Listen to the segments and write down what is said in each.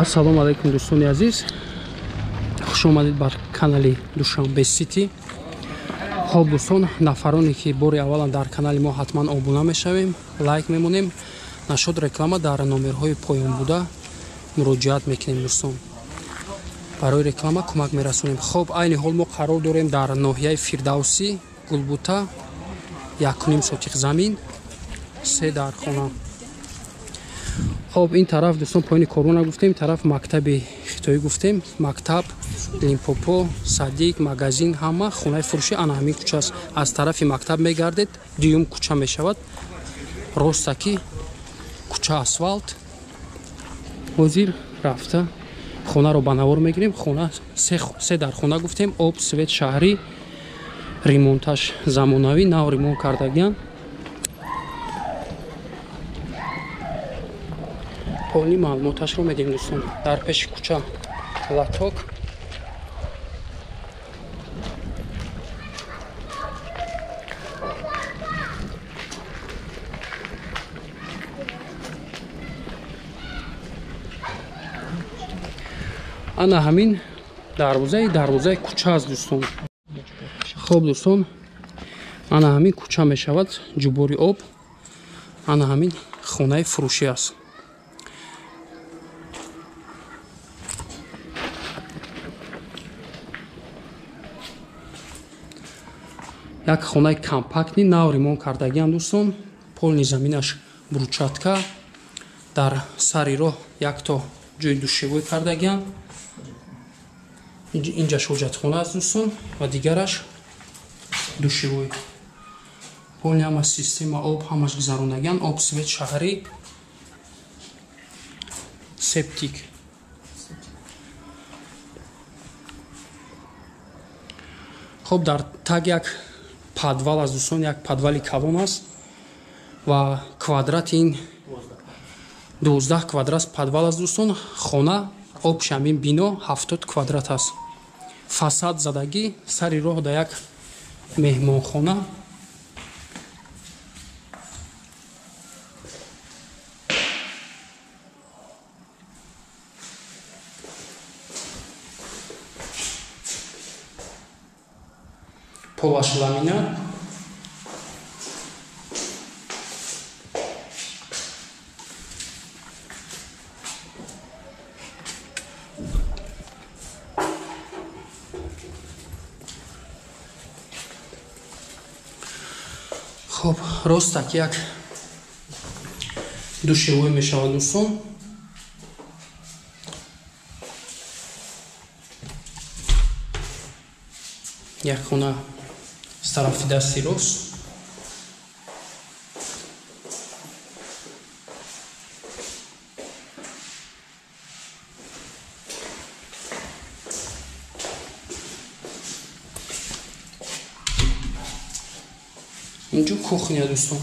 Ассалому алайкум, дӯстони азиз, хуш омадед бар канали Душанбе Сити. Хоб дӯстон, нафароне ки бори аввалан дар канали мо, ҳатман обуна мешавем, лайк мемонем. Нашуд реклама, дар номерҳои поён буда муроҷиат мекунем, дӯстон, барои реклама кӯмак мерасонем. Хоб, айни ҳол мо қарор дорем дар ноҳияи Фирдавсӣ, Гулбута, 1.5 сотиқ замин, се дархона. Хоб, ин тараф, дӯстон, поёни корона гуфтем, тараф мактаби хитоӣ гуфтем, мактаб, Лимпопо, садик, магазин, ҳама. Хонаи фурӯшӣ ана ҳамин кӯча аст. Аз тарафи мактаб мегардед, дуюм кӯча мешавад, ростаки кӯча, асфалт. Ҳозир рафта хонаро ба навор мегирем. Хона се дархона гуфтем, об, свет шаҳрӣ, ремонташ замонавӣ, нав ремонт кардагиян. Полни маълумоташро медиҳем, дӯстон. Дар пеши кӯча латок. Ана ҳамин дарвозаи кӯча аст, дӯстон. Хоб дӯстон, ана ҳамин кӯча мешавад, ҷубори об, ана ҳамин хонаи фурӯшӣ аст. Як хонаи компактный, нав ремонт кардагиам, дӯстон. Полни заминаш брусчатка, дар сари роҳ якто ҷои душевой кардагиам. Инҷаш ҳоҷатхона аст, дӯстон, ва дигараш душевой. Полни ҳама система об ҳамаш гузарондагиан, об, свет шаҳрӣ, септик. Хоб, дар таг як подвал аст, дӯстон, як подвали калон аст ва квадрати ин 12 квадрат подвал аст, дӯстон. Хона общий ҳамин бино 70 квадрат аст. Фасад задагӣ, сари роҳ да як меҳмонхона. Полаш ламинат. Хоб, ростак як душевой мешавад, дӯстон. Як хона аз тарафи дасти рост. Инҷо кухня, дӯстон,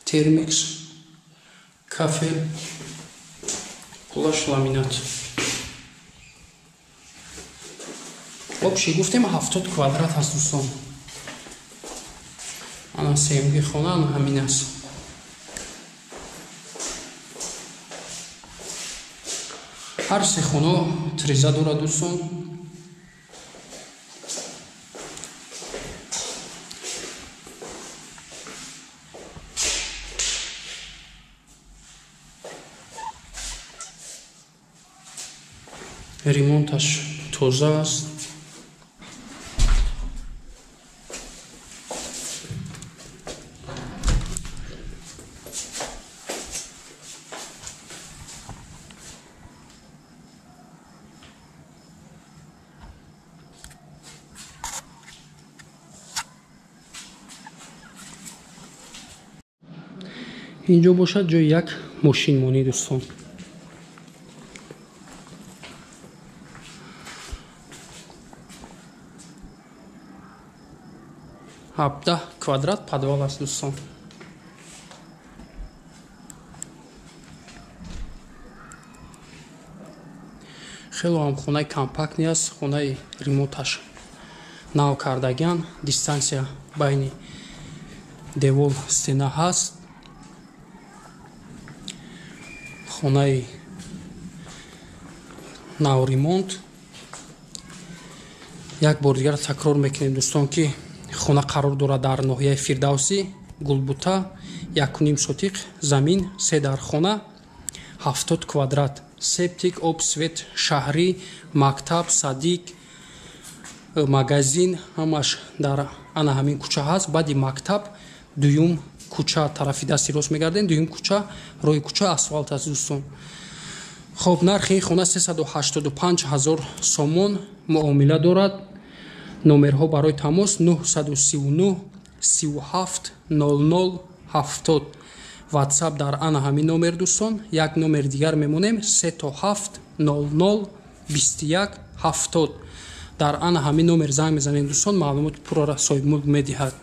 термикс, кафел, полаш ламинат. Общий гуфтем 70 квадрат аст, дӯстон. Ана сеюмги хона ана ҳамин аст. Ҳар се хона треза дорад, дӯстон. Ремонташ тоза аст. Инҷо бошад ҷои як мошинмонӣ, дӯстон. 17 квадрат подвал аст, дӯстон. Хело ҳам хонаи компактный аст, хонаи ремонташ нав кардагиан, дистанция байни девол стена ҳаст. Хонаи навремонт. Як бор дигар такрор мекунем, дӯстон, ки хона қарор дорад дар ноҳияи Фирдавсӣ, Гулбута, 1,5 сотиқ замин, 3 дар хона, 70 квадрат, септик, об, свет, шаҳрӣ, мактаб, садик, магазин ҳамаш дар ана ҳамин кӯча ҳаст. Баъди мактаб дуюм кӯча тарафи дасти рост мегардем, дуюм кӯча, роҳи кӯча асфалт аст, дӯстон. Хоб, нархи ин хона 385 000 сомон, муомила дорад. Номерҳо барои тамос 939 37 00 70. WhatsApp дар ана ҳамин номер, дӯстон. Як номер дигар мемонем: 3 то 7 00 21 70. Дар ана ҳамин номер занг мезанем, дӯстон, маълумоти пуррара соҳибмулк медиҳад.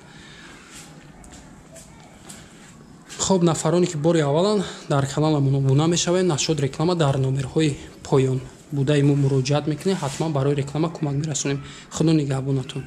Хоб, нафароне ки бори аввалан дар каналамон обуна мешавед, нашод реклама дар номерҳои поён будаи мо муроҷиат мекунед, ҳатман барои реклама кӯмак мерасонем. Худо нигаҳбонатон.